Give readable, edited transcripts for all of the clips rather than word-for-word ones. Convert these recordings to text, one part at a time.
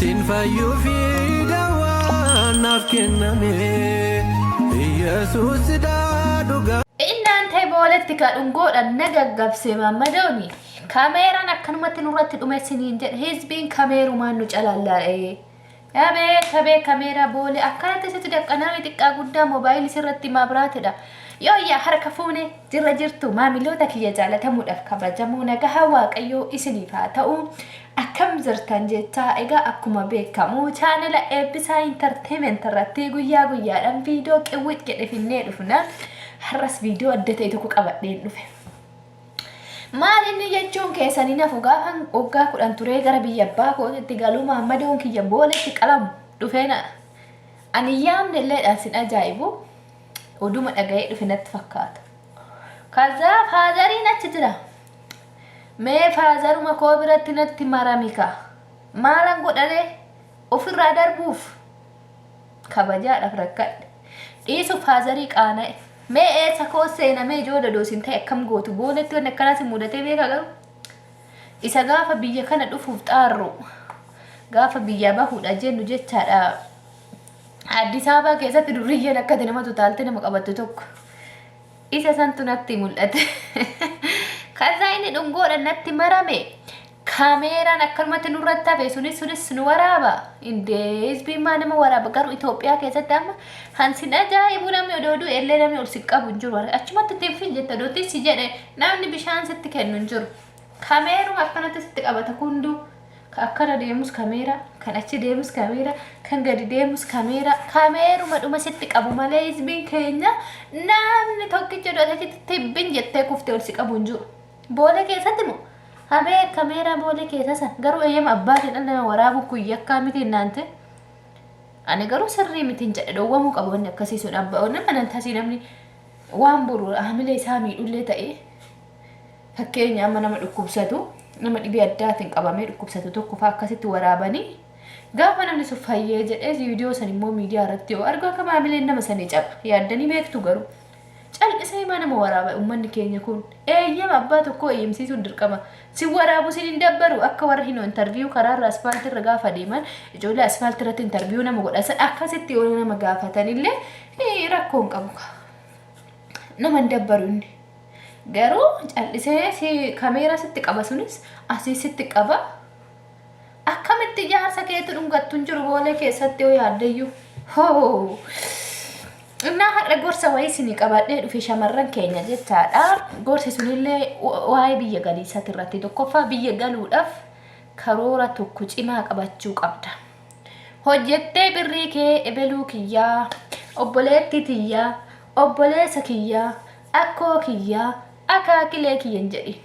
Ittiin fayyuu fi dawaan naaf kenname. Iyyasuus dhugaa. Innaantee booletti ka dhungoodhaan na gaggabse maammadooni. Kameeraan akkanumatti nurratti dhume siniin jedhe hizbiin kameerumaan nu calallaa'e. Abeet abeet kameeraa boolee akkanatti sitti daqqaname xiqqaa guddaa moobaayilii sirratti maabiraatidha. Yooyyaa harka fuune jirra jirtu maamiloota kiyya jaalatamuudhaaf kabajamoo nagahaa waaqayyoo isiniif haa ta'u. Akkam jirtan jechaa egaa akkuma beekamu chaanela Eebbisaa Entertainment irratti guyyaa guyyaadhaan viidiyoo qewwix jedhe finnee dhufna. Har'as viidiyoo adda ta'e tokko qabadheen dhufe. Maal inni jechuun keessan hin hafu gaafan waggaa 10 turee gara biyya abbaa kootitti galuu maammadoon kiyya booletti qalamu dhufee na ani yaamne illeedhaan sin ajaa'ibu oduma dhaga'ee dhufe natti fakkaata. Kazaa faazariin achi jira. Mee faazaruma koo biratti natti marami ka. Maalan godharee ofirraa darbuuf kabajaadhaaf rakkadhe. Dhiisuuf faazarii qaana'e. Mee eessa koo seena mee ijoo dodoo sin ta'e akkam gootu booletti wanni akkanaa sin mudatee beekaa garuu. Isa gaafa biyya kana dhufuuf xaarru gaafa biyyaa bahuudha jennu jechaadha. Addis Ababaa keessatti durriyyeen akkati nama tutaalte nama qabattu tokko. Isa santu natti mul'ate. Kaza inni dhungoodhaan natti marame. Kaameeraan akkanumatti nurratti hafe sunis sunis nu waraaba. Indee hizbiin maa nama waraaba garuu Itoophiyaa keessatti amma hansin ajaa'ibu namni odoo du'e illee namni ol si qabu hin jiru. Achumatti ittiin fin jette odoo si jedhe namni bishaan sitti kennu hin jiru. Kameeruma akkanatti sitti qabata kunduu. Ka akkana deemus kameera, kan achi deemus kameera, kan gadi deemus kameera, kameeruma dhuma sitti qabu malee hizbiin keenya namni tokkicha odoo achitti tibbin jettee kuftee ol si qabu hin jiru. Boolee keessatti moo? Habee kameeraa boolee keessa san garuu eeyyama abbaatiin dhala nama waraabuun kun yakkaa miti naante. Ani garuu sirrii miti hin jedhe dhowwamuu qabu wanni akkasii sun abbaa nama nan tasii namni waan boru haamilee isaa miidhullee ta'ee Fakkeenya amma nama dhukkubsatu, nama dhibee addaatiin qabamee dhukkubsatu tokko fa'aa akkasitti waraabanii gaafa namni sun fayyee jedhee viidiyoo san immoo miidiyaa irratti yoo argu akka maamileen nama sanii caba. Yaaddanii beektu garuu. Cal'isee maa nama waraaba uummanni keenya kun. Eeyyama abbaa tokkoo eeyyamsiisuun dirqama. Si waraabu sin hin dabbaru akka warra hin interview karaarra asfaaltii irra gaafa deeman ijoollee asfaaltii irratti interview nama godhan san akkasitti yoo nama gaafatanillee rakkoo hin qabu. Nama hin dabbaru inni. Garuu cal'isee si kameera sitti qaba sunis asii sitti qaba. Akkamitti jaarsa keetu dhungattu hin jiru boolee keessatti yoo yaaddeyyuu. Hoo! Innaa har'a gorsa wayii isinii qabadhee dhufe shamarran keenya jechaadha. Gorsi sunillee waa'ee biyya galiisati irratti tokkoffaa biyya galuudhaaf karoora tokko cimaa qabachuu qabda. Hojjettee birrii kee ebeluu kiyyaa, obboleettii tiyyaa, obboleessa kiyyaa, Akkoo kiyya, akaakilee kiyya hin jedhin.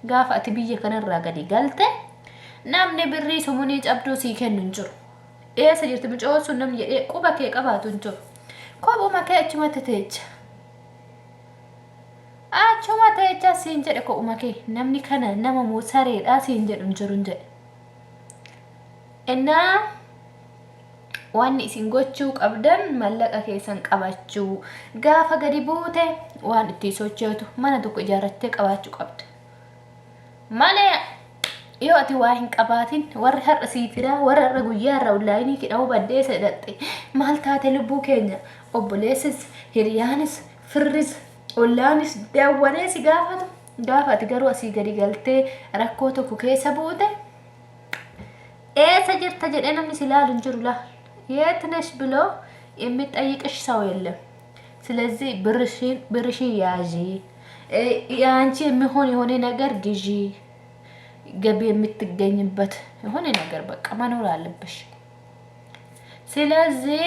Gaafa ati biyya kanarraa gadi galte namni birrii sumunii cabduu sii kennu hin jiru. Eessa jirti mucayoon sun namni jedhee quba kee qabaatu hin jiru. Kophuma kee achumatti teecha. Achuma teecha siin jedhe kophuma kee namni kana nama moo sareedhaa siin jedhu hin jiru hin jedhe. Innaa Wanni isin gochuu qabdan mallaqa keessan qabachuu. Gaafa gadi buute waan ittiin sochootu mana tokko ijaarrattee qabaachuu qabda. Malee yoo ati waa hin qabaatin warri har'a sii firaa warra har'a guyyaa irraa onlaayinii kidha'uu baddee sedhatte maal taate lubbuu keenya obboleessis hiriyaanis firris ollaanis dawwalee si gaafatu gaafa ati garuu asii gadi galtee rakkoo tokko keessa buute Eessa jirta jedhee namni si ilaalu hin jiru laa. የት ነሽ ብሎ የሚጠይቅሽ ሰው የለም። ስለዚህ ብርሽን ብርሽን ያዢ፣ የአንቺ የሚሆን የሆነ ነገር ግዢ፣ ገቢ የምትገኝበት የሆነ ነገር በቃ መኖር አለብሽ። ስለዚህ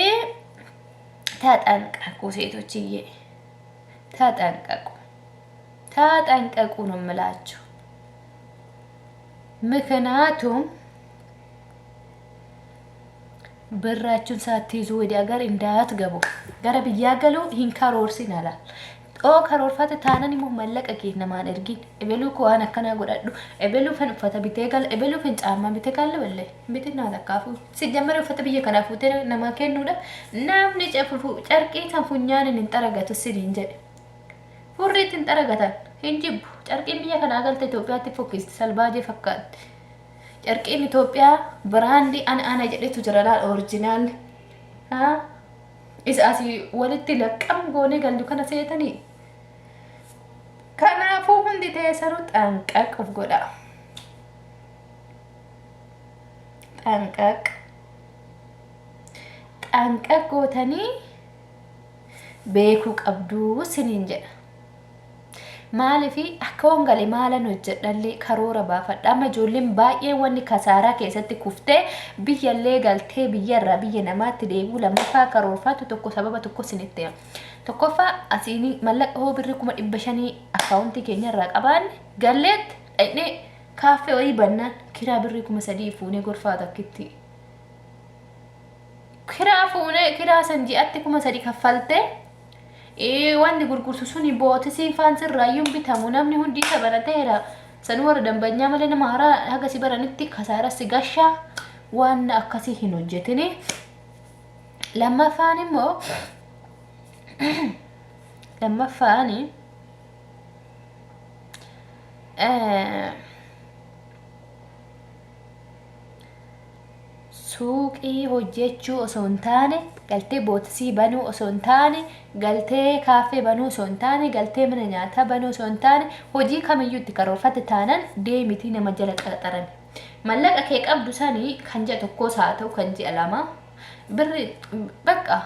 ተጠንቀቁ ሴቶችዬ፣ ተጠንቀቁ፣ ተጠንቀቁ ነው የምላችሁ። ምክንያቱም ብራችሁን ሳትይዙ ወደ ሀገር እንዳትገቡ። Gara biyyaa galuu hin karoorsin ala. Oo karoorfate taanan immoo mallaqa kee namaan ergin. Ebeluu koo waan akkanaa godhadhu. Ebeluu fan uffata bitee gala. Ebeluu fan caammaa bitee gala ballee. Bitinaa takkaafuu. Sijjammara uffata biyya kanaa fuutee namaa kennuudha. Namni carqii san funyaanin hin xaragatu siniin jedhe. Furriitti hin xaragatan. Hin jibbu. Carqiin biyya kanaa galte Itoophiyaatti fokkisti salbaajee fakkaatti. Carqiin Itoophiyaa brand ana ana jedhetu jira laal original. Haa? Isa asii walitti laqqam goonee gallu kana seetanii. Kanaafuu hundi teessanuu xanqaq of godha. Xanqaq. Xanqaq gootanii beekuu qabduu siniin jedha. Maaliif akka waan gale maalan hojjedhallee karoora baafadha. Amma ijoolleen baay'een wanni kasaaraa keessatti kuftee biyyallee galtee biyyarraa biyya namaatti deebi'uu lammaffaa karoorfaatu tokko sababa tokko sinitti hima. Tokkoffaa, asiin mallaqa hoo birrii 500,000 akkaawuntii keenyarraa qabaanne galleetti dhaqnee kaaffee wayii bannaan kiraa birrii 3,000 fuunee gorfaa takkitti. Kiraa fuunee kiraa san ji'atti 3,000 kaffaltee, wanni gurgurtu suni bootisiin faan sirraayyuu hin bitamu, namni hundi isa barateera. Sanuu warra dambanyaa malee nama haaraa haga si baranitti kasaaras si gashaa, waan akkasii hin hojjetini. Lammaffaan immoo, lammaffaan suuqii hojjechuu osoo hin taane, galtee bootisii banuu osoo hin taane, galtee kaaffee banuu osoo hin taane, galtee mana nyaataa banuu osoo hin taane, hojii kamiyyuu itti karoorfatte taanan deemitii nama jala qaxarami. Mallaqa kee qabdu sanii kan ji'a tokkoos haa ta'u, kan ji'a 2, birri bakka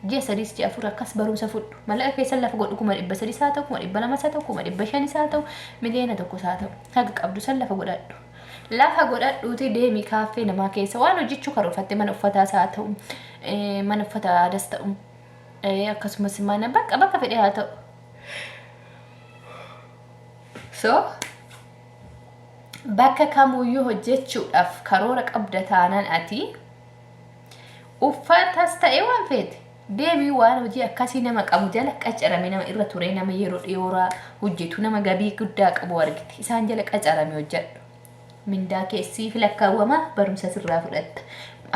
ji'a 3s ji'a 4 akkas barumsa fudhu. Mallaqa keessan lafa godhu, 300,000s haa ta'u, 200,000s haa ta'u, 500,000s haa ta'u, 1,000,000s haa ta'u, haga qabdu san lafa godhadhu. Lafa godhadhuutii deemi kaaffee namaa keessa waan hojjechuu karoorfatte, mana uffataas haa ta'u, mana uffata aadaas ta'u, akkasumas mana bakka bakka fedhe haa ta'u. So bakka kamuyyuu hojjechuudhaaf karoora qabda taanaan, ati uffatas ta'e waan feete deemii waan hojii akkasii nama qabu jala qacarame, nama irra ture, nama yeroo dhiyooraa hojjetu, nama gabii guddaa qabu argite, isaan jala qacarame hojjedhu. Mindaa keessiif lakkaawwama, barumsa sirraa fudhatta.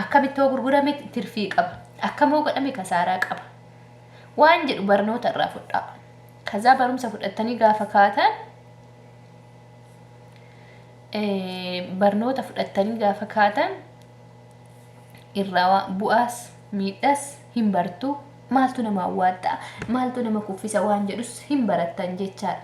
Akkamitti hoo gurgurame tirfii qaba, akkam hoo godhame kasaaraa qaba waan jedhu barnoota irraa fudhaa. Kazaa barumsa fudhattanii gaafa kaatan, barnoota fudhattanii gaafa kaatan irraa bu'aas miidhas hin bartu, maaltu nama awwaaxxa, maaltu nama kuffisa waan jedhus hin barattan jechaadha.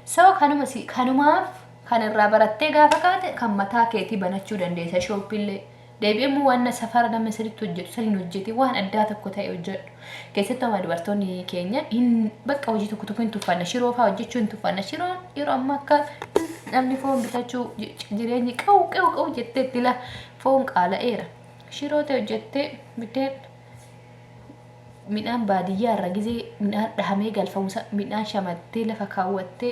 So kanuma kanumaaf kan irraa barattee gaafa kaate kan mataa keetii banachuu dandeessa shopillee. Deebi'ee immoo waan safara namni sirriitti hojjetu san hin hojjetin, waan addaa tokko ta'e hojjedhu. Keessattuu amma dubartoonni keenya hin bakka hojii tokko tokko hin tuffanna, shiroo fa'aa hojjechuu hin tuffanna. Shiroon yeroo ammaa akka namni foon bitachuu jireenyi qawu qawu qawu jettee itti la foon qaala'eera. Shiroo ta'e hojjettee biddeen midhaan baadiyyaa irra gizee midhaan dhahamee galfamu midhaan shamattee lafa kaawwattee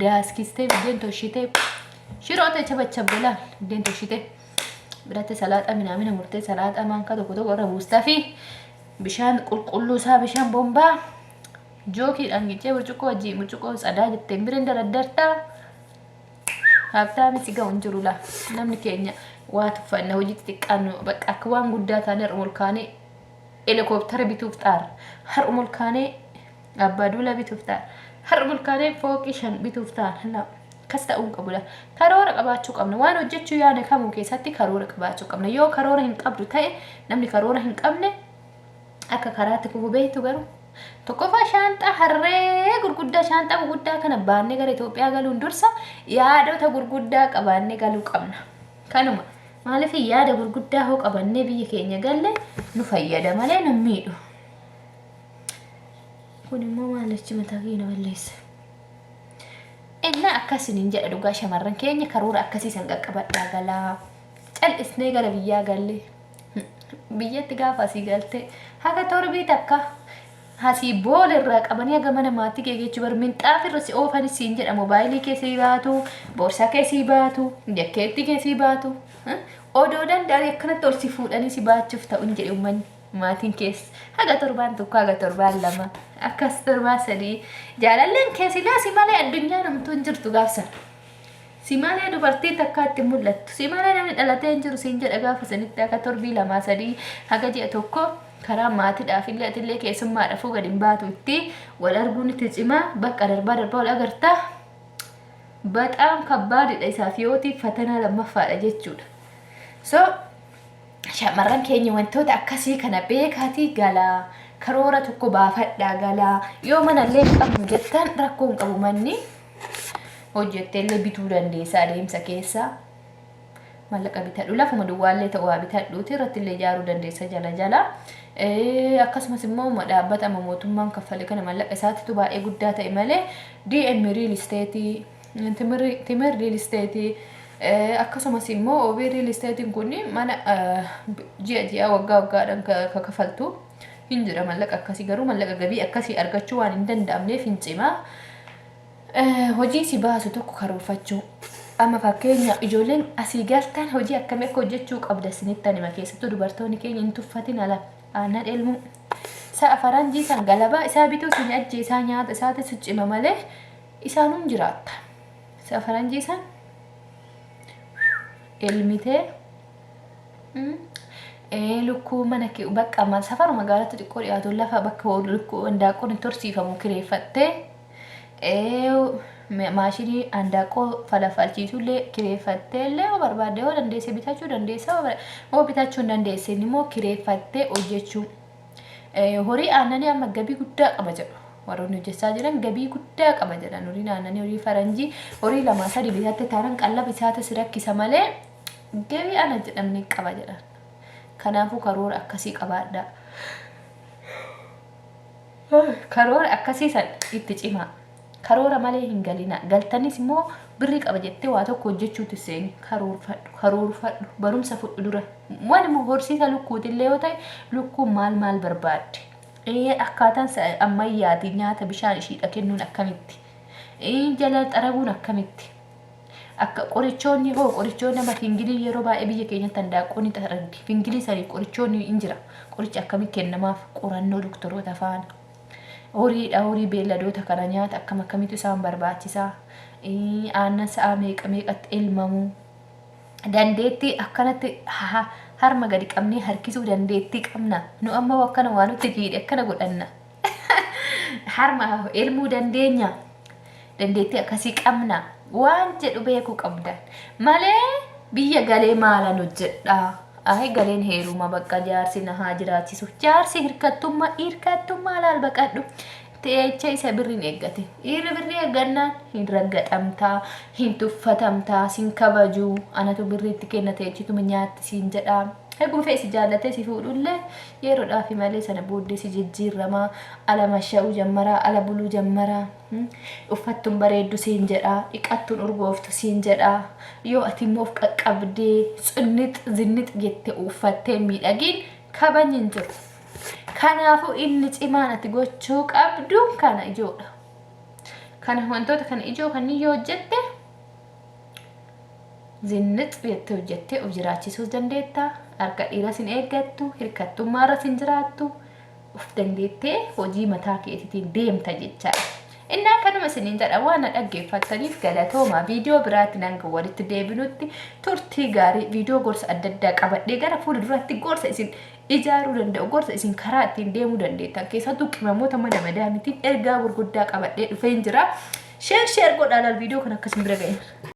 daaskistee biddeen toshitee shiroo ta'e chabachabde laal biddeen toshitee biratti salaaxaa minaamina murtee salaaxaa maankaa tokko tokko irra buustaa fi bishaan qulqulluu isaa bishaan bombaa jookiidhaan giccee burcuqqoo wajjin burcuqqoo tsadaa jetteen birin daraddartaa habtaami si ga'u hin jiru laa. Namni keenya waa tuffanna, hojii xixiqqaan bakka akka waan guddaa taane har'uma ol kaanee helikooптara bituuf xaarra, har'uma ol kaanee abbaa duulaa bituuf xaarra, har'uma ol kaanee fooqii 5 bituuf taana. Laa, akkas ta'uu hin qabu laa. Karoora qabaachuu qabna. Waan hojjechuu yaada kamuu keessatti karoora qabaachuu qabna. Yoo karoora hin qabdu ta'e, namni karoora hin qabne akka karaatti kufu beektu. Garuu tokkoffaa, shaanxaa harree gurguddaa, shaanxaa gurguddaa kana baannee gara Itoophiyaa galuun dursa yaadota gurguddaa qabaannee galuu qabna. Kanuma maaliif yaada gurguddaa hoo qabannee biyya keenya galle nu fayyada malee nu miidhu. Kun immoo maalichi mataa keenya balleessa. Innaa akkasiniin jedha, dhugaa shamarran keenya karoora akkasii san qaqqabadhaa galaa. Cal'isnee gara biyyaa galle, biyyatti gaafa asii galtee haga torbii takka asii boola irraa qabanii haga mana maatii kee geechuu bar minxaafi irra si oofani siin jedha. Moobaayilii kee sii baatu, boorsaa kee sii baatu, jakkeettii kee sii baatu, odoo danda'anii akkanatti ol si fuudhanii si baachuuf ta'u hin jedhe uummanni maatiin keessa haga torbaan 1, haga torbaan 2, akkas torbaan 3 jaalalleen kee silaa si malee addunyaan homtuu hin jirtu gaafsan. Si malee dubartii takkaa itti mul'attu. Si malee namni dhalatee hin jiru siin jedha gaafa sanitti haga torbii 2, 3, haga ji'a 1 karaa maatiidhaaf illee atillee keessummaadhaafuu gadi hin baatu, itti wal arguun itti cimaa, bakka darbaa darbaa wal agartaa. Baxaam kabbaadidha isaaf yootiif fatanaa lammaffaadha jechuudha. So shamarran keenya wantoota akkasii kana beekaatii galaa, karoora tokko baafadhaa galaa. Yoo manallee hin qabnu jettan rakkoo hin qabu, manni hojjetteellee bituu dandeessa adeemsa keessa. Mallaqa bitadhu, lafuma duwwaallee ta'u haa bitadhuuti irrattillee ijaaruu dandeessa jala jala. Akkasumas immoo dhaabbata amma mootummaan kaffale kana mallaqa isaatitu baay'ee guddaa ta'e malee DM real estate, Timir real estate, akkasumas immoo OB real estatein kun mana ji'a ji'a waggaa waggaadhaan ka kafaltu hin jira. Mallaqa akkasii garuu mallaqa gabii akkasii argachuu waan hin danda'amneef hin cimaa. Hojii si baasu tokko karoorfachuu. Amma fakkeenya ijoolleen asii galtan hojii akkamii akka hojjechuu qabda isinitti anima, keessattuu dubartoonni keenya hin tuffatin ala aannan elmuu. Sa'a faranjii san galabaa isaa bituu sin ajjeesaa, nyaata isaati si cima malee isaanuun jiraatta. Sa'a faranjii san elmitee lukkuu mana kee bakka safara magaalatti xiqqoo dhiyaatu lafa bakka lukkuu handaaqqoon itti horsiifamu kireeffattee, maashinii handaaqqoo falafalchiisullee kireeffattee illee yoo barbaadde, yoo dandeesse bitachuu dandeessa, yoo bitachuu hin dandeesse immoo kireeffattee hojjechuu. Horii aannanii amma gabii guddaa qaba jedhu. Warroonni hojjechaa jiran gabii guddaa qaba jedhan. Horiin aannanii, horii faranjii, horii lamaa sadi bitatte taanaan qallaba isaatu si rakkisa malee gabii ana jedhamne qaba jedhan. Kanaafuu karoora akkasii qabaadhaa. Karoora akkasii san itti cimaa. Karoora malee hin galina. Galtanis immoo birrii qaba jettee waa tokko hojjechuutti seeni. Karoorfadhu, karoorfadhu, barumsa fudhu dura. Waan immoo horsiisa lukkuutillee yoo ta'e, lukkuun maal maal barbaadde? Akkaataan ammayyaatiin nyaata bishaan ishiidha kennuun akkamitti? Jala xaraguun akkamitti? Akka qorichoonni hoo, qorichoonni amma fingilii yeroo baay'ee biyya keenyatti handaaqqoon ni xaragdi. Fingilii sanii qorichoonni hin jira. Qorichi akkamitti kennamaaf, qorannoo doktoroota faana. Horiidha, horii beelladoota kana nyaata akkam akkamitu isaan barbaachisaa? Aannan sa'a meeqa meeqatti elmamu? Dandeettii akkanatti harma gadi qabnee harkisuu dandeettii qabna. Nu amma akkana waa nutti jiidhe akkana godhanna. Harma elmuu dandeenya. Dandeettii akkasii qabna. Waan jedhu beekuu qabdan. Malee biyya galee maalan hojjedhaa? Ayi, galeen heeruma, bakka jaarsi na haa jiraachisu. Jaarsi hirkattummaa, hirkattummaa laal baqadhu. Teecha isa birriin eeggate. Dhiirri birrii eeggannaan hin raggaxamtaa, hin tuffatamtaa, sin kabajuu, anatu birriitti kenna teechituma nyaatti siin jedhaa. Eeguma fe'e si jaallatee si fuudhullee yeroodhaafi malee sana booddee si jijjiirramaa, ala masha'uu jammaraa, ala buluu jammaraa. Uffattuun bareeddu siin jedhaa, dhiqattuun urgooftu siin jedhaa. Yoo ati immoo of qaqqabdee tsinnix zinnix jette uffattee miidhagiin kabajni hin jiru. Kanaafuu inni cimaan ati gochuu qabdu kana ijoodha. Kana wantoota kana ijoo kanneen yoo hojjette zinnix jettee hojjettee of jiraachisuus dandeetta. Harka dhiiras hin eeggattu, hirkattummaarras hin jiraattu. Of dandeettee hojii mataa keetiitiin deemta jechaadha. Inni akkanuma isiniin jedha, waan na dhaggeeffattaniif galatooma. Viidiyoo biraatiin hanga walitti deebinutti turtii gaarii. Viidiyoo gorsa adda addaa qabadhee gara fuula duraatti gorsa isin ijaaruu danda'u, gorsa isin karaa ittiin deemuu dandeettan, keessattuu qimamoota mana madaamitiin ergaa gurguddaa qabadhee dhufeen jira. Share share godhaa laal viidiyoo kana akkasin bira ga'e.